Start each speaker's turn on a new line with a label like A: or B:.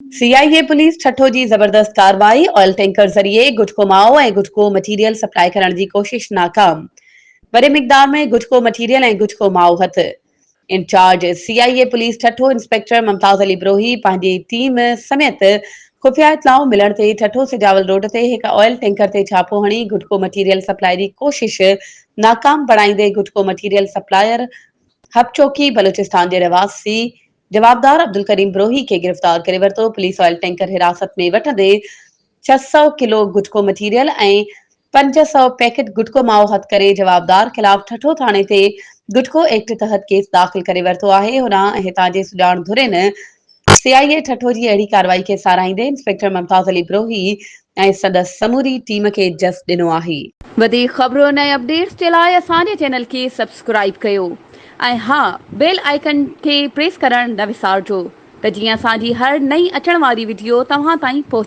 A: سي آء اي police Thatta جي زبردست ڪارروائي، آئل ٽينڪر ذريعي gutka Mao ۽ gutka material supply ڪرڻ جي ڪوشش ناڪام، وڏي مقدار ۾ گٽڪو مٽيريل ۽ گٽڪو مائو هٿ. Incharge C I A police Thatta inspector Mumtaz Ali Brohi پنهنجي ٽيم سميت خفيه اطلاع ملڻ تي ٺٽو سجاول روڊ تي هڪ آئل ٽينڪر تي ڇاپو هڻي گٽڪو مٽيريل سپلاء جي ڪوشش ناڪام بڻائيندي گٽڪو مٽيريل سپلائر حب چوڪي بلوچستان جي رهواسي جوابدار عبدالڪريم بروهي کي گرفتار ڪري ورتو، پوليس آئل ٽينڪر حراست ۾ وٺندي 600 kilo gutka material ۽ 500 packet gutka مائو هٿ ڪري جوابدار خلاف ٺٽو ٿاڻي تي گٽڪو ايڪٽ تحت ڪيس داخل ڪري ورتو آهي، هوڏانهن هتان جي سڄاڻ ڌرين سي آء اي ٺٽو جي اهڙي ڪارروائي کي ساراهيندي انسپيڪٽر ممتاز علي بروهي ۽ سندس سموري ٽيم کي جس ڏنو آهي. وڌيڪ خبرن ۽ اپڊيٽس جي لاء اسان جي چينل کي سبسڪرائيب ڪيو ۽ ها بيل آئيڪن کي پريس ڪرڻ نه وسارجو ته جيئن اسان جي هر نئين اچڻ واري وڊيو توهان تائين پهچي.